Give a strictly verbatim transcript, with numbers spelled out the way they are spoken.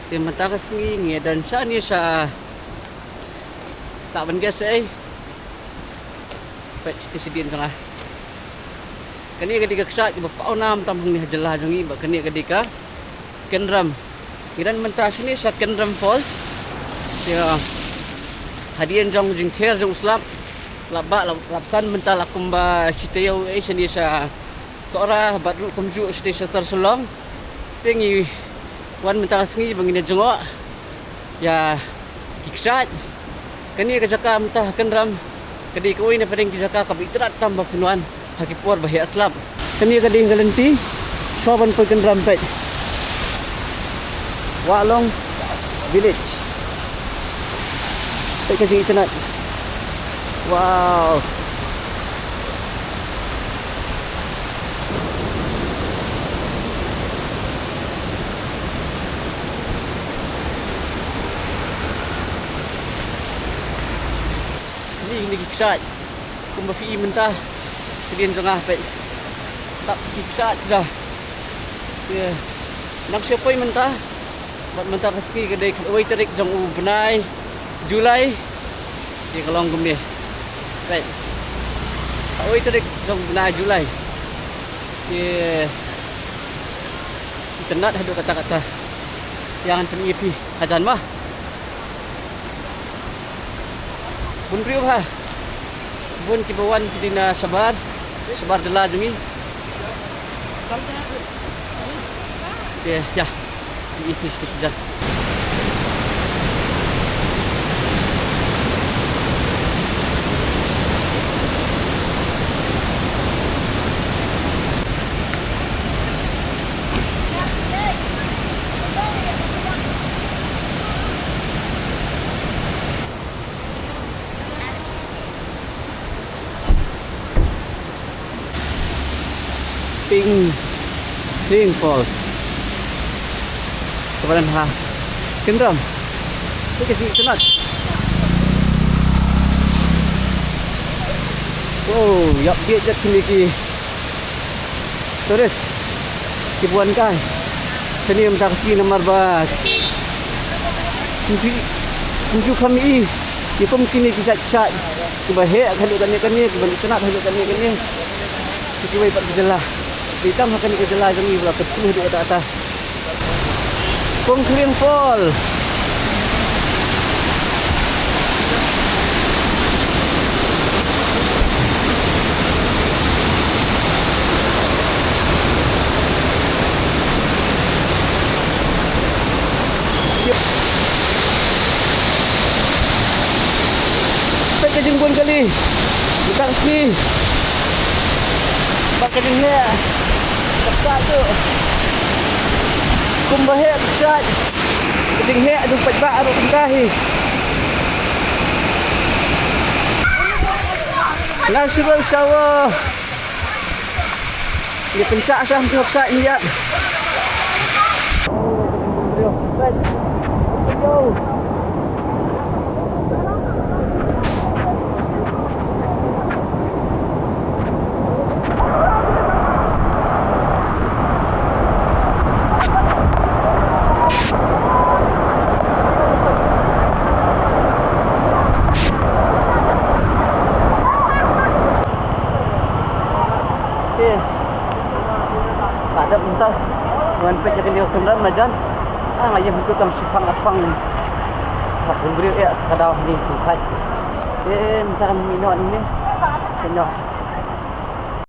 Te mynta ka sngi ngi don shane sha Tahbengkong. Peit shatei shadien jong nga. Kane ka dei ka kshaid kaba pawnam tam hangne ha jylla jong ngi, bad kane ka dei ka Kynrem. Ngi don mynta shane sha Kynrem Falls. Te hadien jong jingther jong u slap, la bah, la, la pynsan mynta la kumba shi taïew eh shane sha Sohra bad ruh kumjuh shatei sha sor Shillong. Te ngi wan mynta ka sngi ba ngin ïa jngoh ïa ki kshaid. Kane ka jaka mynta ha Kynrem ka dei kawei na pdeng ki jaka kaba itynnad tam ba phin wan ha ki por ba heh slap. Kane ka dei ka lynti shuwa ban poi Kynrem, peit. Wahlong Village. Peit ka jingitynnad. Wow. Kine, kine ki kshaid. Kumba phi i mynta, shadien jong nga, peit. Tap ki kshaid suda. Te nang shu poi mynta. Bad mynta ka sngi ka dei khatwei tarik jong u bnai July. Te ka long kumne. Peit. Khatwei tarik jong u bnai July. Te itynnad haduh katta katta. Ïa ngan pyni ïa phi hajan ma. Bun briew ha. Bun kiba wan ki dei na shabar, shabar jylla jong ngi. Te ïa, ïa, ïa, ïa, ïa. Pink, Pink Falls. Kaba don ha Kynrem. Peit ka jingitynnad. Wow, ïap bieit ïap kine ki tourist kiba wan kai shane mynta ka sngi namar ba kumjuh, kumjuh kham i ïa kum kine ki jait kshaid kiba heh haduh kane kane, kiba itynnad haduh kane kane. Kiwei pat ki jylla, dei tang ha kane ka jylla jong ngi ba la kyntu haduh katta katta. Kongkhlieng Fall. Peit ka jingbun kali. Bad ka jingheh. Ka kshaid tu. Kumba heh ka kshaid. Ka jingheh jong paidbah ruh kumta hi. Natural shower. Ngi pynshah sa hangto ha kshaid ngi ïaid. Te nga dep mynta ngan peit ïa kane ka Kynrem marjan. Ah, nga ïeng hangto tang shipang apang. Hap bun briew ïa ka daw hangne sngewbha. Te mynta ngan mih noh hangne. Te noh.